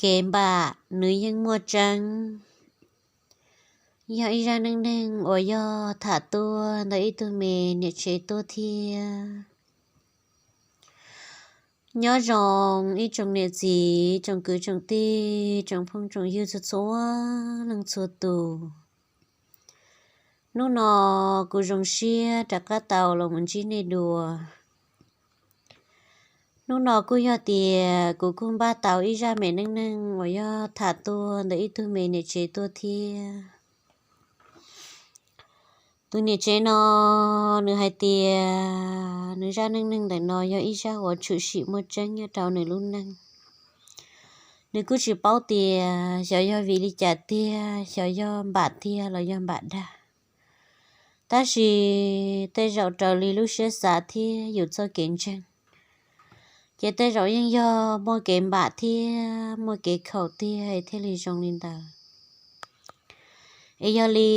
Kev npam nws yeej muaj tseeb, yog ib zaj neej neeg uas yog tham tuaj ntawm ib tug me niam tsev tuaj thiab. Nyob zoo ib tsoom niam txiv, tsoom kwv tsoom tij, tsoom phooj tsoom ywg txhua txhua leej txhua tus. Hnub no kuv zoo siab rov qab tau los mus ntsib nej dua. Hnub no kuj yog tias kuv kuj npaj tau ib zaj me neej neeg uas yog tham tuaj ntawm ib tug me niam tsev tuaj thiab. Tus niam tsev no nws hais tias nws zaj neej neeg ntawm no yog ib zaj uas tshwm sim muaj tseeb nyob rau nws lub neej. Nws kuj tsis paub tias xyov yog vim li cas tiag, xyov yog npam tiag los yog npam dag. Tab sis tej zaum raws li lub siab xav thiab yus txoj kev ntseeg, ces tej zaum yeej yog muaj kev npam thiab muaj kev khaum tiag thiaj li zoo li ntawd. Es yog li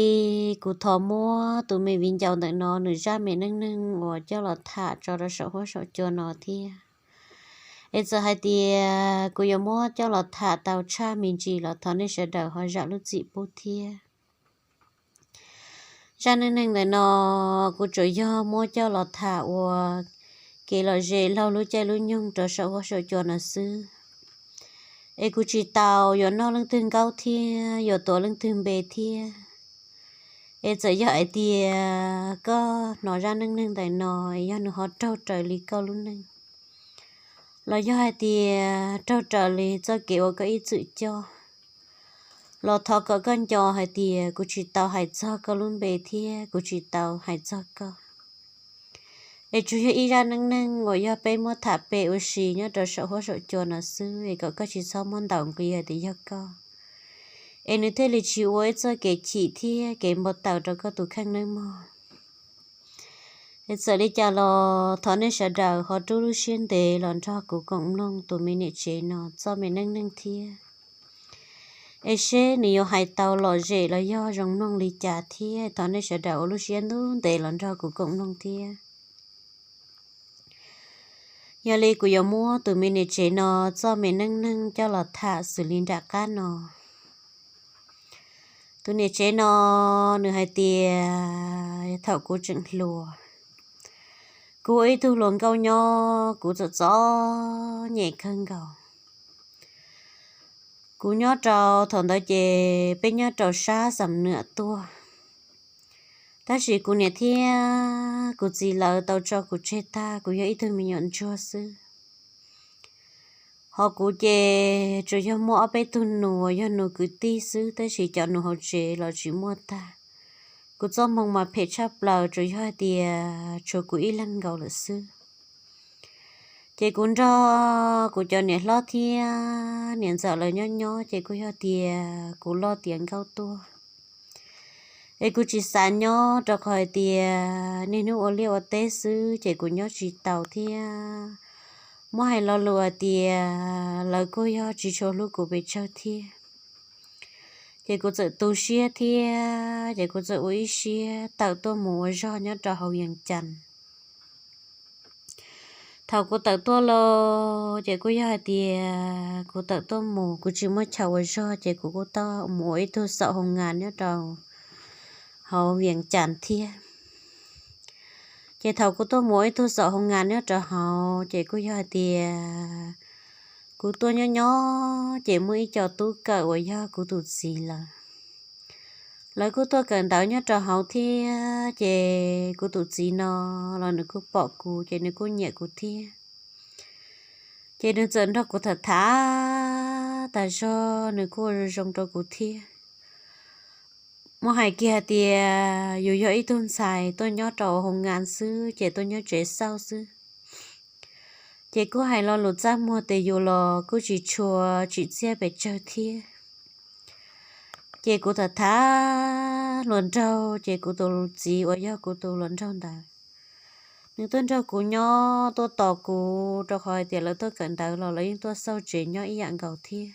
kuv thov muab tus me viv ncaus ntawm no nws zaj me neej neeg uas coj los tham tso rau saum huab saum cua no thiab. Es txawm hais tias kuv yuav muab coj los tham tau tshaj me ntsis los thov nej sawv daws ho zam lub txim pub thiab. Zaj neej neeg ntawm no kuv tsuas yog muab coj los tham ua kev lom zem laug lub caij lub nyoog rau saum huab saum cua no xwb. Es kuv tsis tau yuav noj leej twg nkaub thiab yuav tuav leej twg npe thiab. Es txawm yog hais tias koj hnov zaj neej neeg ntawm no es yog nws ho raug raws li koj lub neej, los yog hais tias raug raws li txoj kev uas koj ib txwm coj, los thov kom koj nco hais tias kuv tsis tau hais txog koj lub npe thiab kuv tsis tau hais txog koj. Es tsuas yog ib zaj neej neeg uas yog peb muab tham pe ua si nyob rau saum huab saum cua no xwb, es kom koj tsis txhob muab ntaus nqi hais tias yog koj, es nws thiaj li tsis ua ib txoj kev chim thiab kev npau taws rau koj tus kheej nawb mog. Es txawm li cas los thov nej sawv daws ho rub lub siab ntev los nrog kuv koom mloog tus me niam tsev no txoj me neej neeg thiab, es seb nws yuav hais tau lom zem los yog zoo mloog li cas thiab. Thov nej sawv daws ua lub siab ntev los nrog kuv koom mloog thiab. Yog li kuv yuav muab tus me niam tsev no txoj me neej neeg coj los tham xws li nram qab no. Tus niam tsev no nws hais tias thaum kuv tseem hluas, kuv ua ib tug hluas nkauj nyob kuv txom txom nyem kawg nkaus. Kuv nyob rau thaum ntawd ces peb nyob rau sab Xam Nuam tuaj, tab sis kuv niam thiab kuv txiv lawv tau tso kuv tseg tag, kuv yog ib tug me nyuam ntsuag xwb. Ho kuv ces tsuas yog muaj ob peb tug nus uas yog nus kwv tij xwb, tab sis cov nus hauv tsev los tsis muaj tag. Kuv txoj hmoo mas phem tshaj plaws, tsuas yog hais tias tshuav kuv ib leeg nkaus lawm xwb. Ces kuv nrog kuv cov niam hlob thiab niam ntxawm lawv nyob nyob, ces kuj yog tias kuv loj tiav nkauj tuaj. Es kuv tsis xav nyob rau qhov hais tias niaj hnub ua liaj ua teb xwb, ces kuv nyob tsis taus thiab. Muab hais lo lus hais tias lawv kuj yog tsis tshua hlub kuv pes tsawg thiab. Ces kuv txawm tu siab thiab, ces kuv txawm ua ib siab tawm tuaj mus ua zog nyob rau hauv Yees Cas. Thaum kuv tawm tuaj los ces kuj yog hais tias kuv tawm tuaj mus, kuv tsis muaj chaw ua zog, ces kuv kuj tuaj mus ua ib tug xaum hoo ngas nyob rau hauv Yees Cas thiab. Ces thaum kuv tuaj mus ua ib tug xaum hoo ngas nyob rau hauv, ces kuj yog hais tias kuv tuaj nyob nyob ces muaj ib co tub kawm uas yog kuv tus txiv lawv, lawv kuj tuaj kawm ntawv nyob rau hauv thiab. Ces kuv tus txiv no los nws kuj pom kuv, ces nws kuj nyiam kuv thiab. Ces nws txawm nrog kuv tham tham tas zog, nws kuj ua zoo zoo rau kuv thiab. Muab hais kiag hais tias yus yog ib tug ntxhais tuaj nyob rau hoo ngas xwb, ces tuaj nyob tsev xauj xwb, ces kuj hais lo lus txaj muag tias yus los kuj tsis tshua tsim txiaj pes tsawg thiab. Ces kuv tham tham hluas nraug, ces kuv tus txiv uas yog kuv tus hluas nraug ntawd, nws tuaj nrog kuv nyob tuaj tos kuv, rau qhov hais tias lawv tuaj kawm ntawv los lawv yeej tuaj xauj tsev nyob ib yam nkaus thiab.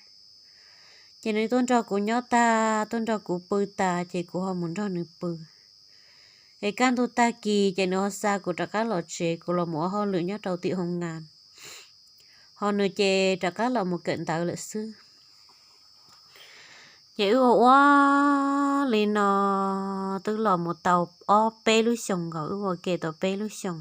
Ces nws tuaj nrog kuv nyob tag, tuaj nrog kuv pw tas, ces kuv ho mus nrog nws pw. Es kaj ntug tag kis ces nws ho xa kuv rov qab los tsev, kuv los mus ua hauj lwm nyob rau tim hoo ngas, ho nws ces rov qab los mus kawm ntawv lawm xwb. Ces wb ua ua li no twb los mus tau ob peb lub xyoos nkaus, wb ua ke tau peb lub xyoos.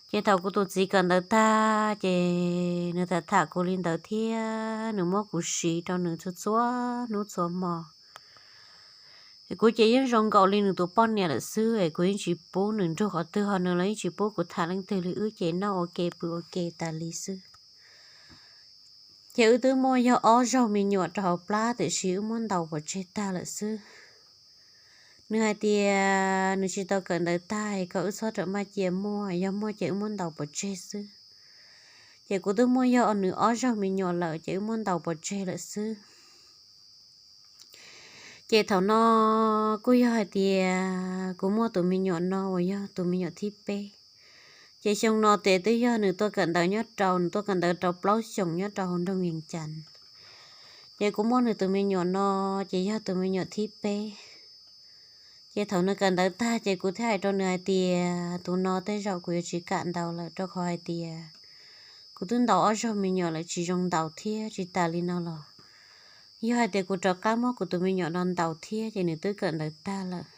Ces thaum kuv tus txiv kawm ntawv tag ces nws tham tham kuv li ntawd thiab nws muab kuv siv rau nws txhua txhua hnub txhua hmo. Kuv ces yeej zoo nkaus li nws tus poj niam lawm xwb es kuv yeej tsis pub nws nrug qhov twg, ho nws los yeej tsis pub kuv tham leej twg li, wb ces noj ua ke pw ua ke tas li xwb. Ces wb twb muaj yog ob zaug me nyuam rau hauv plab tiam sis wb muab ntaus pov tseg tag lawm xwb. Nws hais tias nws tsis tau kawm ntawv tag es kom wb txhob rawm maj cia muaj, yog muaj ces wb muab ntaus pov tseg xwb. Ces kuv twb muaj yog nws ob zaug me nyuam lawm ces wb muab ntaus pov tseg lawm xwb. Ces thaum no kuj yog hais tias kuv muaj tus me nyuam no uas yog tus me nyuam thib peb. Ces xyoo no ces twb yog nws tuaj kawm ntawv nyob rau, nws tuaj kawm ntawv rau plaub xyoos nyob rau hauv nroog Vees Cas. Ces kuv muaj nws tus me nyuam no ces yog tus me nyuam thib peb. Ces thaum nws kawm ntawv tag ces kuv thiaj hais rau nws hais tias tus no tej zaum kuv yuav tsis kam ntaus lawm rau qhov hais tias kuv twb ntaus ob zaug me nyuam lawm tsis zoo ntaus thiab, tsis tas li no los yog hais tias kuv rov qab muab kuv tus me nyuam no ntaus thiab ces nws twb kawm ntawv tag lawm.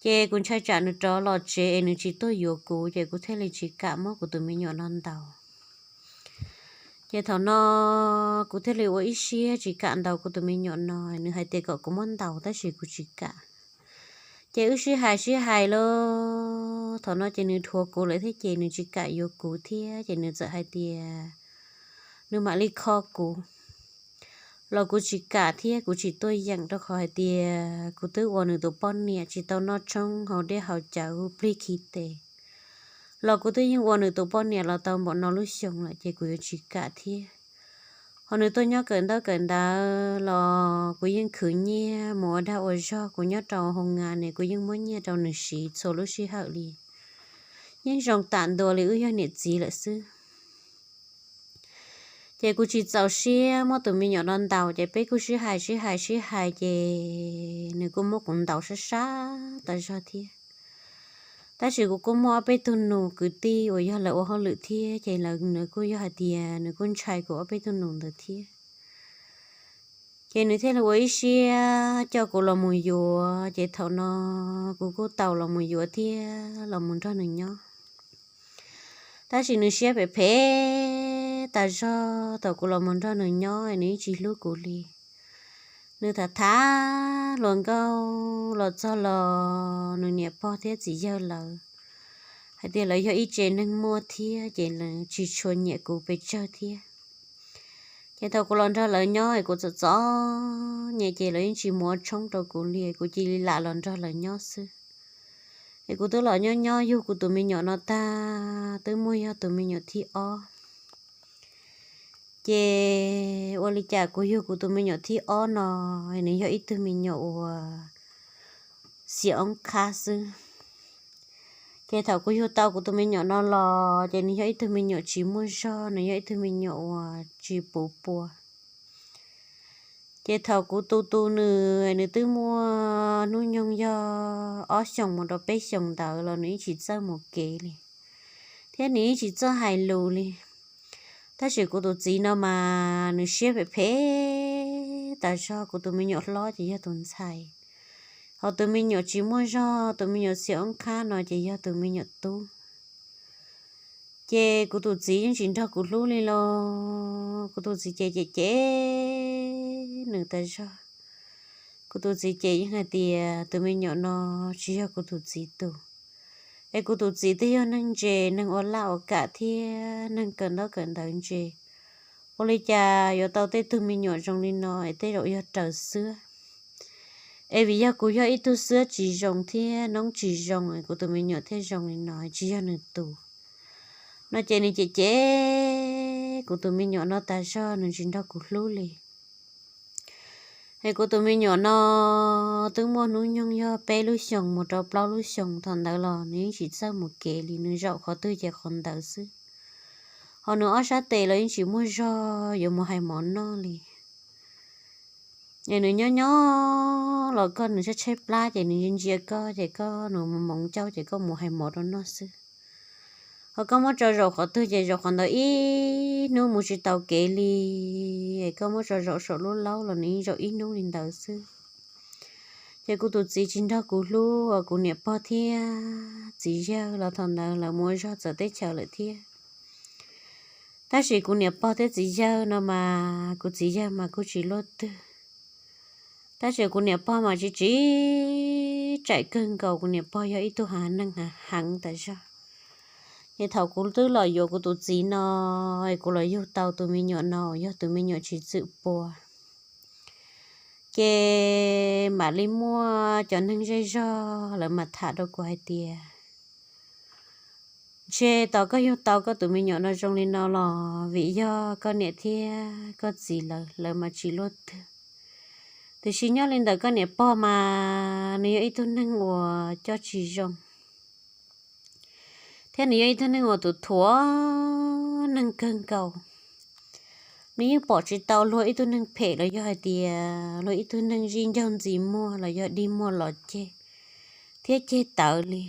Ces kuv ntshai tsam nws rov los tsev es nws tsis tuaj yuav kuv ces kuv thiaj li tsis kam muab kuv tus me nyuam no ntaus. Ces thaum no kuv thiaj li ua ib siab tsis kam ntaus kuv tus me nyuam no, nws hais tias kom kuv muab ntaus tab sis kuv tsis kam. Ces wb sib hais sib hais lawm, thaum no ces nws dhuav kuv lawm thiab ces nws tsis kam yuav kuv thiab ces nws txawm hais tias nws mam li kho kuv los kuv tsis kam thiab kuv tsis tuaj yeem rau qhov hais tias kuv twb ua nws tus poj niam tsis tau noj tshoob haus dej haus cawv plig khi tes los kuv twb yeej ua nws tus poj niam los tau npaum no lub xyoo lawm ces kuv yuav tsis kam thiab. Ho nws tuaj nyob kawm ntaub kawm ntawv los kuv yeej khwv nyiaj mus ua dag ua zog, kuv nyob rau hoo nga ne kuv yeej muab nyiaj rau nws siv txhua lub sij hawm li, yeej zoo tam ntua li wb yog niam txiv lawm xwb. Ces kuv tsis txaus siab muab tus me nyuam no ntaus ces peb kuj sib hais sib hais sib hais ces nws kuj muab kuv ntaus sab sab tas zog thiab. Tab sis kuv kuj muaj ob peb tug nus kwv tij uas yog lawv ua hauj lwm thiab ces lawv nws kuj yog hais tias nws kuj ntshai kuv ob peb tug nus ntawd thiab. Ces nws thiaj li ua ib siab coj kuv los mus yuav ces thaum no kuv kuj tau los mus yuav thiab los mus nrog nws nyob. Tab sis nws siab phem phem tas zog, thaum kuv los mus nrog nws nyob nws yeej tsis hlub kuv li. Nws tham tham hluas nkauj los txog los nws niam pog thiab txiv yawg lawv hais tias lawv yog ib tse neeg muaj thiab ces lawv tsis tshua nyiam kuv pes tsawg thiab. Ces thaum kuv los nrog lawv nyob es kuv txom txom nyem ces lawv yeej tsis mus ua tshoob rau kuv li, kuv cia li lam los nrog lawv nyob xwb. Es kuv twb los nyob nyob yug kuv tus me nyuam no tag, twb muaj yog tus me nyuam thib ob. Ces ua li cas kuv yug kuv tus me nyuam thib ob no nws yog ib tug me nyuam uas xiam oob qhab xwb. Ces thaum kuv yug tau kuv tus me nyuam no los ces nws yog ib tug me nyuam tsis muaj zog, nws yog ib tug me nyuam uas tsis puv pua. Ces thaum kuv tu tu nws, nws twb muaj hnub nyoog yog ob xyoos mus rau peb xyoos ntawd los nws yeej tsis txawj mus kev li, thiab nws yeej tsis txawj hais lus li. Tab sis kuv tus txiv no mas nws siab phem phem tas zog, kuv tus me nyuam hlob ces yog tus ntxhais, ho tus me nyuam tsis muaj zog, tus me nyuam xiam oob qhab no ces yog tus me nyuam tub. Ces kuv tus txiv yeej tsis nrog kuv hlub li los, kuv tus txiv ces cem cem nws tas zog. Kuv tus txiv ces yeej hais tias tus me nyuam no tsis yog kuv tus txiv tus. Es kuv tus txiv twb yog neeg ntse, neeg ua laj ua kam thiab neeg kawm ntaub kawm ntawv ntse, ua li cas yuav tau tej tug me nyuam zoo li no es tej zaum yog raws xwab. Es vim yog kuv yog ib tug xwab tsis zoo thiab noob tsis zoo es kuv tus me nyuam thiaj zoo li no, tsis yog nws tus. No ces nws cem cem kuv tus me nyuam no tas zog, nws tsis nrog kuv hlub li. Es kuv tus me nyuam no twb muaj hnub nyoog yog peb lub xyoos mus rau plaub lub xyoos, thaum ntawd los nws yeej tsis txawj mus kev li, nws zaum qhov twg ces qhov ntawd xwb. Ho nws ob sab tes los yeej tsis muaj zog yuav mus hais mov noj li. Es nws nyob nyob los koj nws tshaib tshaib plab ces nws ntsia koj ces koj nws mus moov ncauj ces koj mus hais mov rau noj xwb. Ho koj muab tso zaum qhov twg ces zaum qhov ntawd ib hnub mus tsis tau kev li. Es koj muab tso zaum saum lub laub los nws yeej zaum ib hnub li ntawd xwb. Ces kuv tus txiv tsis nrog kuv hlub, kuv niam pog thiab txiv yawg los thaum ntawd lawv mus ua zog txawv teb chaws lawm thiab. Tab sis kuv niam pog thiab txiv yawg no mas kuv txiv yawg mas kuj tsis luaj twg. Tab sis kuv niam pog mas tsis tsis tsaim kawg nkaus, kuv niam pog yog ib tug hav neeg hav heev tas zog. Ces thaum kuv twb los yuav kuv tus txiv no, es kuv los yug tau tus me nyuam no yog tus me nyuam tsis txwm pua. Ces mam li muaj cov neeg zej zog lawv mam tham rau kuv hais tias, ntshe tos koj yug tau koj tus me nyuam no zoo li no los vim yog koj niam thiab koj txiv lawv, lawv mas tsis luaj twg. Tiam sis nyob li ntawm koj niam pog mas nws yog ib tug neeg uas coj tsis zoo, thiab nws yog ib tug neeg uas tus thuam neeg kawg nkaus. Nws yeej pom tsis tau luag ib tug neeg phem los yog hais tias luag ib tug neeg zij ncaug ntxi muag los yog dig muag los ceg thiab ceg tawv li.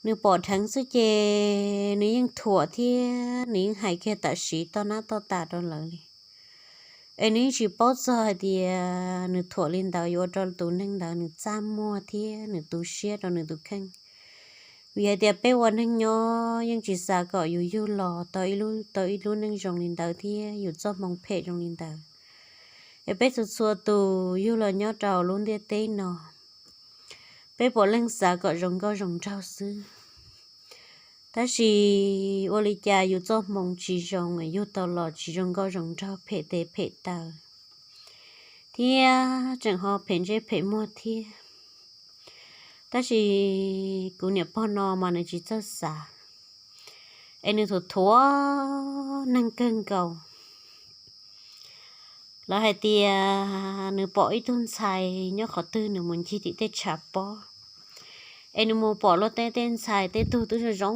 Nws pom dheev xwb ces nws yeej thuam thiab nws yeej hais kiag tam sim toj nab toj tas rau lawv li. Es nws yeej tsis paub txog hais tias nws thuam li ntawd yuav ua rau tus neeg ntawd nws txaj muag thiab nws tu siab rau nws tus kheej. Vim hais tias peb ua neeg nyob yeej tsis xav kom yus yug los tau ib lub neej zoo li ntawd thiab yus txoj hmoo phem zoo li ntawd. Es peb txhua txhua tus yug los nyob rau lub ntiaj teb no, peb puav leej xav kom zoo nkauj zoo nraug xwb. Tab sis ua li cas yus txoj hmoo tsis zoo, yug tau los tsis zoo nkauj zoo nraug, phem tes phem taw, thiab tseem ho phem ntsej phem muag thiab. Tab sis kuv niam pog no mas nws tsis txawj xav, es nws thuam thuam neeg kawg nkaus. Lawv hais tias nws pom ib tug ntxhais nyob qhov twg nws mus ncig tim tej tshav pob, es nws mus pom luag tej tej ntxhais tej tug twb zoo zoo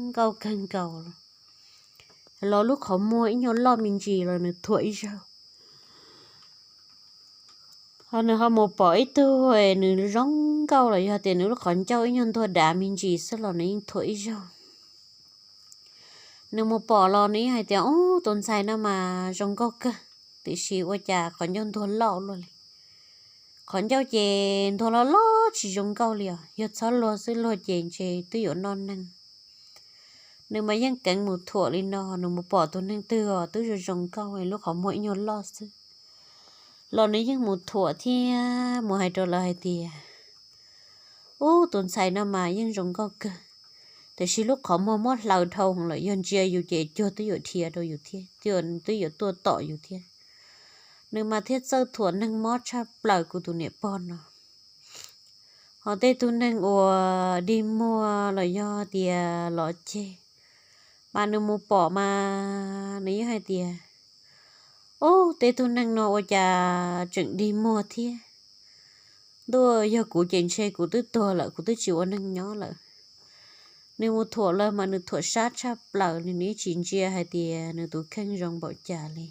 nkauj kawg nkaus los lub qhov muag ib nyuag loj me ntsis los nws thuam ib zaug. Ho nws ho mus pom ib tug nws zoo nkauj los yog tias nws lub qhov ncauj ib nyuag ntuag dav me ntsis xwb los nws yeej thuam ib zaug. Nws mus pom los nws yeej hais tias, ub, tus ntxhais no mas zoo nkauj kawg, tiam sis ua cas qhov ncauj ntuag loj luaj li. Qhov ncauj ces ntuag loj loj tsis zoo nkauj li os, yog txhob luag xwb, luag ces ntshe twb yuav noj neeg. Nws mas yeej keev mus thuam li no, nws mus pom tus neeg twg os twb zoo zoo nkauj, lub qhov muag ib nyuag loj xwb los nws yeej mus thuam thiab mus hais rau lawv hais tias, ub, tus ntxhais no mas yeej zoo nkauj kawg, tiam sis lub qhov muag muab hlaws dhau lawm, yog ntsia yus ces cuag twb yuav dhia rau yus thiab, twb yuav tuaj tom yus thiab. Nws mas thiaj txawj thuam neeg mob tshaj plaws kuv tus niam pog no. Ho tej tug neeg uas dig muag los yog tias los ceg, mas nws mus pom mas nws yeej hais tias, ub, tej tug neeg no ua cas tseem dig muag thiab. Ntuj, yog kuv ces ntshe kuv twb tuag lawm, kuv twb tsis ua neeg nyob lawm. Nws mus thuam lawv mas nws thuam sab tshaj plaws li, nws yeej tsis ntsia hais tias nws tus kheej zoo npaum cas li.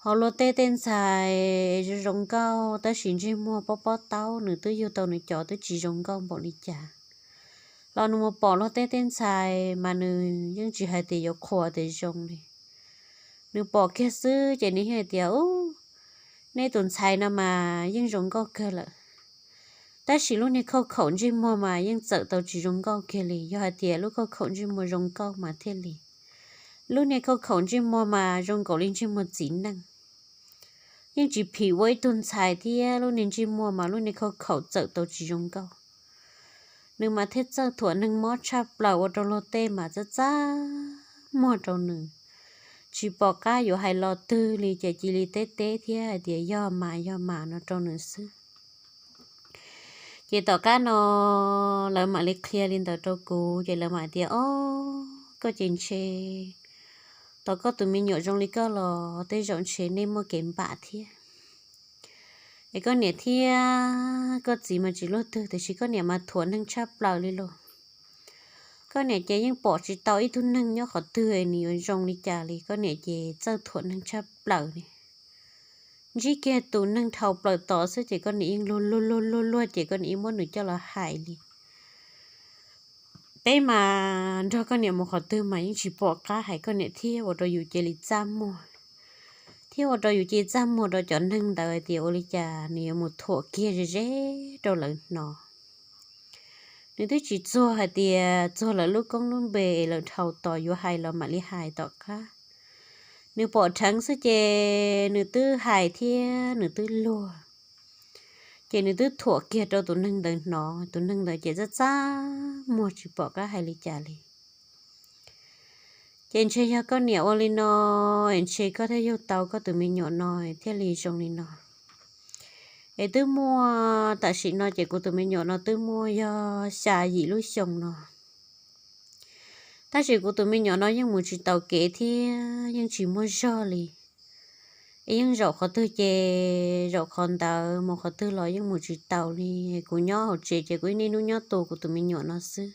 Ho luag tej tej ntxhais zoo zoo nkauj tab sis ntsej muag pob pob taub, nws twb yug tau nws cov twb tsis zoo nkauj npaum li cas los nws mus pom luag tej tej ntxhais mas nws yeej tsis hais tias yuav qhuas tias zoo li. Nws pom kiag xwb ces nws yeej hais tias, ub, nej tus ntxhais no mas yeej zoo nkauj kawg lawm, tab sis lub niag khauj khaum ntsej muag mas yeej txawm tau tsis zoo nkauj kiag li. Yog hais tias lub khauj khaum ntsej muag zoo nkauj mas thiaj li, lub niag khauj khaum ntsej muag mas zoo nkaus li ntsej muag txiv neej. Yeej tsis phim ua ib tug ntxhais thiab, lub niag ntsej muag mas lub niag khauj khaum txawm tau tsis zoo nkauj. Nws mas thiaj txawj thuam neeg mob tshaj plaws ua rau luag tej mas txaj txaj muag rau nws, tsis pom qab yuav hais lo twg li, ces cia li teb teb thiab hais tias yog mas yog mas no rau nws xwb. Ces tom qab no lawv mam li qhia li ntawd rau kuv, ces lawv mam tias, ob, koj ces ntshe tos koj tus me nyuam zoo li koj los tej zaum ntshe nej muaj kev npam thiab. Es koj niam thiab koj txiv mas tsis luaj twg, tiam sis koj niam mas thuam neeg tshaj plaws li los. Koj niam ces yeej pom tsis tau ib tug neeg nyob qhov twg nws yuav zoo li cas li, koj niam ces txawj thuam neeg tshaj plaws li. Ntsib kiag tus neeg dhau plaws tod xwb ces koj niam yeej luag luag luag luag luag ces koj niam yeej muab nws coj los hais li. peb mas nrog koj niam mus qhov twg mas yeej tsis pom qab hais koj niam thiab ua rau yus cia li txaj muag, thiab ua rau yus cia li txaj muag rau cov neeg ntawd hais tias ua li cas nws yuav mus thuam kiag ze ze rau lawv hnov. Nws twb tsis txuag hais tias txuag lawv lub koob lub npe es lawv dhau tos yuav hais los mam li hais tom qab. Nws pom dheev xwb ces nws twb hais thiab nws twb luag, ces nws twb thuam kiag rau tus neeg ntawd hnov, tus neeg ntawd ces txaj txaj muag tsis pom qab hais li cas li. Ces ntshe yog koj niam ua li no, es ntshe koj thiaj yug tau koj tus me nyuam no thiaj li zoo li no. Es twb muaj, tam sim no ces kuv tus me nyuam no twb muaj yog xya yim lub xyoo no. Tab sis kuv tus me nyuam no yeej mus tsis taus kev thiab yeej tsis muaj zog li. Es yeej zaum qhov twg ces zaum qhov ntawd, mus qhov twg los yeej mus tsis taus li. Kuv nyob hauv tsev ces kuv ib niaj hnub nyob tu kuv tus me nyuam no xwb.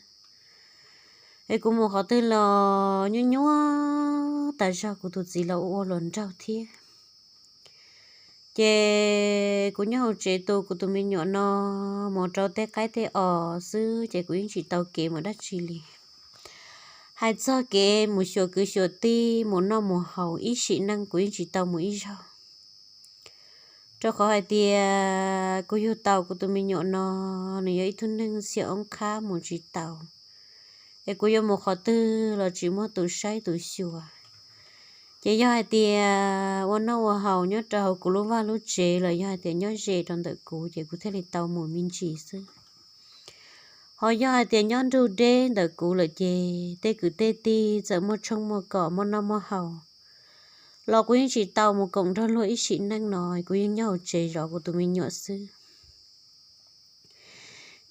Es kuv mus qhov twg los nyuaj nyuaj tas zog, kuv tus txiv los ua ua hluas nraug thiab. Ces kuv nyob hauv tsev tu kuv tus me nyuam no mus rau tej qaib tej os xwb ces kuv yeej tsis tau kev mus dab tsi li. Hais txog kev mus xyuas kwv xyuas tij, mus noj mus haus, ib sim neej kuv yeej tsis tau mus ib zaug. Rau qhov hais tias kuv yug tau kuv tus me nyuam no, nws yog ib tug neeg xiam oob qhab mus tsis taus. Es kuv yuav mus qhov twg los tsis muaj tus saib tus xyuas. Ces yog hais tias ua noj ua haus nyob rau hauv kuv lub vaj lub tsev los yog hais tias nyob ze rau ntawm kuv ces kuv thiaj li tau mus me ntsis xwb. Ho yog hais tias nyob nrug deb ntawm kuv lawm ces tej kwv tej tij txawm muaj tshoob muaj kos muaj noj muaj haus los kuv yeej tsis tau mus koom nrog luag ib sim neej no, kuv yeej nyob hauv tsev zov kuv tus me nyuam xwb.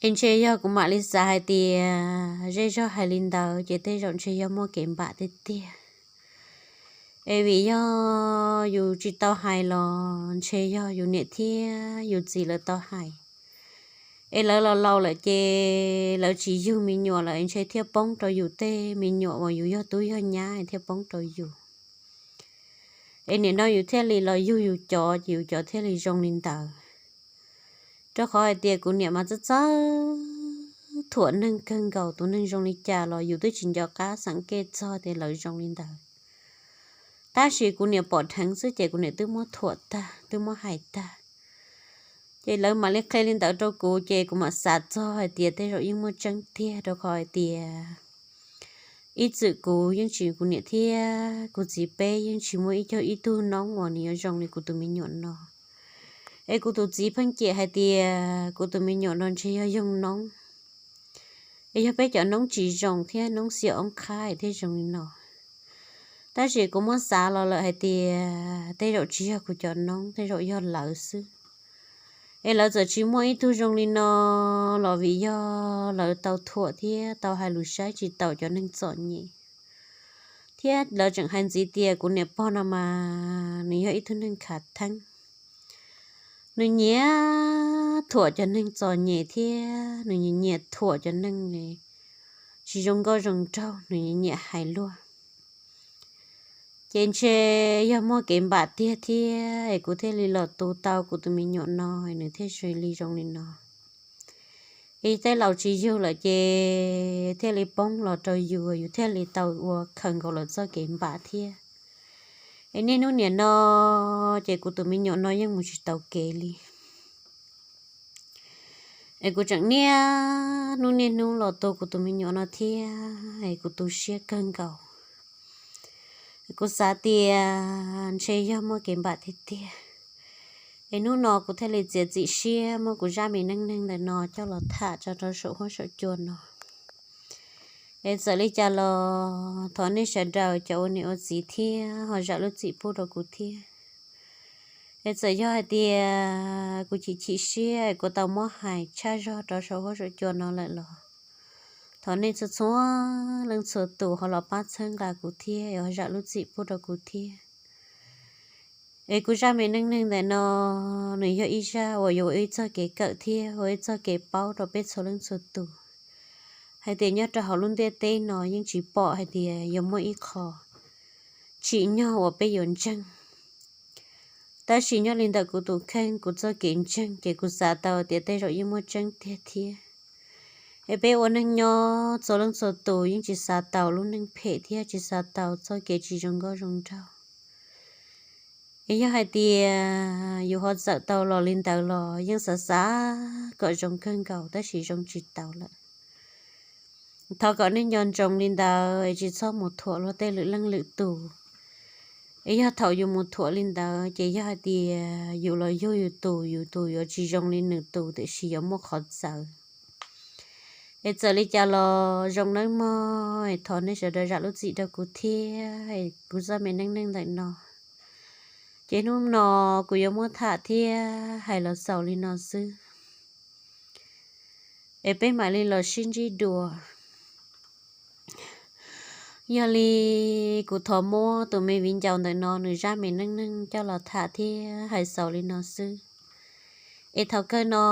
Es ntshe yog kuv mam li xav hais tias zej zog hais li ntawd ces tej zaum ntshe yog muaj kev npam tiag tiag. Es vim yog yus tsis tau hais los ntshe yog yus niam thiab yus txiv lawv tau hais. Es lawv los laus lawm ces lawv tsis yug me nyuam lawm es ntshe thiaj poob rau yus tej me nyuam uas yus yog tub yog nyab thiaj poob rau yus. Es nim no yus thiaj li los yug yus cov ces yus cov thiaj li zoo li ntawd. Rau qhov hais tias kuv niam mas txawj txawj thuam neeg kawg nkaus, tus neeg zoo li cas los yus twb tsis nco qab xeem kej txog tias lawv zoo li ntawd. Tab sis kuv niam pom dheev xwb ces kuv niam twb muab thuam tag, twb muab hais tag. Ces lawv mam li qhia li ntawd rau kuv ces kuv mam xav txog hais tias tej zaum yeej muaj tseeb tiag, rau qhov hais tias ib txwm kuv yeej tsis, kuv niam thiab kuv txiv peb yeej tsis muaj ib co ib tug noob uas nws yuav zoo li kuv tus me nyuam no. Es kuv tus txiv pheej cem hais tias kuv tus me nyuam no ntshe yog yoog noob, es yog peb cov noob tsis zoo thiab noob xiam oob qhab thiaj zoo li no. Tab sis kuv muab xav los lawm hais tias tej zaum tsis yog kuv cov noob, tej zaum yog lawv xwb. Es lawv txawm tsis muaj ib tug zoo li no los vim yog lawv tau thuam thiab tau hais lus saib tsis taus cov neeg txom nyem, thiab lawv tseem hais ntxiv tias kuv niam pog no mas nws yog ib tug neeg khav theeb. Nws nyiam thuam cov neeg txom nyem thiab nws nyiam thuam cov neeg tsis zoo nkauj zoo nraug, nws nyiam hais luag. Ces ntshe yog muaj kev npam tiag thiab es kuv thiaj li los tu tau kuv tus me nyuam no, nws thiaj li zoo li no. Es tej laus tsis yug lawm ces thiaj li poob los rau yus, yus thiaj li tau ua khaws nkaus lawv txoj kev npam thiab. Es niaj hnub nim no ces kuv tus me nyuam no yeej mus tsis tau kev li. Es kuv tseem niaj hnub niaj hnub los tu kuv tus me nyuam no thiab es kuv tu siab kawg nkaus. Kuv xav tias ntshe yog muaj kev npam tiag tiag. Es hnub no kuv thiaj li txiav txim siab muab kuv zaj me neej neeg ntawm no coj los tham tso rau saum huab saum cua no. Es txawm li cas los thov nej sawv daws cov ua niam ua txiv thiab ho zam lub txim pub rau kuv thiab. Es txawm yog hais tias kuv chim chim siab kuv tau muab hais tshaj zog rau saum huab saum cua no lawm los thov nej txhua txhua leej txhua tus ho los pab txhawb nqa kuv thiab ho zam lub txim pub rau kuv thiab. Es kuv zaj me neej neeg ntawm no nws yog ib zaj uas yuav ua ib txoj kev kawm thiab ua ib txoj kev paub rau peb txhua leej txhua tus hais tias nyob rau hauv lub ntiaj teb no yeej tsis pom hais tias yuav muaj ib qho tsim nyog uas peb yuav ntseeg. Tab sis nyob li ntawm kuv tus kheej kuv txoj kev ntseeg ces kuv xav tau tias tej zaum yeej muaj tseeb tiag thiab. Es peb ua neej nyob txhua leej txhua tus yeej tsis xav tau lub neej phem thiab tsis xav tau txoj kev tsis zoo nkauj zoo nraug. Es yog hais tias yus ho txawm tau los li ntawd los yeej xav xav kom zoo kawg nkaus tab sis zoo tsis tau lawm. Thov kom nej nco ntsoov li ntawd es tsis txhob mus thuam luag tej lwm leej lwm tus. Es yog thaum yus mus thuam li ntawd ces yog hais tias yus los yug yus tus, yus tus yuav tsis zoo li nws tus tiam sis yuav muaj qhov txawv. Es txawm li cas los zoo nawb mog, es thov nej sawv daws zam lub txim rau kuv thiab, es kuv zaj me neej neeg ntawm no ces hnub no kuv yuav muab tham thiab hais los xaus li no xwb. Es peb mam li los sib ntsib dua. Yog li kuv thov muab tus me viv ncaus ntawm no nws zaj me neej neeg coj los tham thiab hais xaus li no xwb. Es thaum kawg no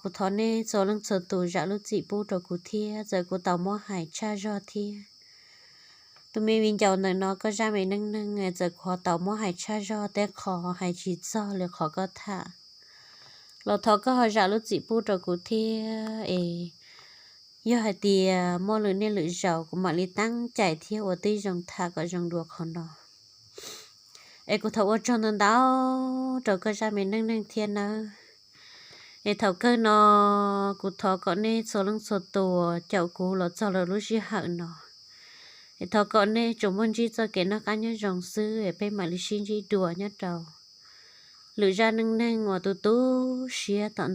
kuv thov nej txhua leej txhua tus zam lub txim pub rau kuv thiab, txawm kuv tau muab hais tshaj zog thiab. Tus me viv ncaus ntawm no koj zaj me neej neeg txawm kuv ho tau muab hais tshaj zog tej qho hais tsis txog li qhov koj tham los thov koj ho zam lub txim pub rau kuv thiab es yog hais tias muaj lwm niaj lwm zaus kuv mam li teeb cai thiab ua tib zoo tham kom zoo dua qhov no. Es kuv thov ua tsaug ntau ntau rau koj zaj me neej neeg thiab nawb. Es thaum kawg no kuv thov kom nej txhua leej txhua tus caum kuv los txog lawm lub sij hawm no, es thov kom nej tsuas muaj ntsib txoj kev noj qab nyob zoo xwb es peb mam li sib ntsib dua nyob rau lwm zaj neej neeg uas tu tu siab tom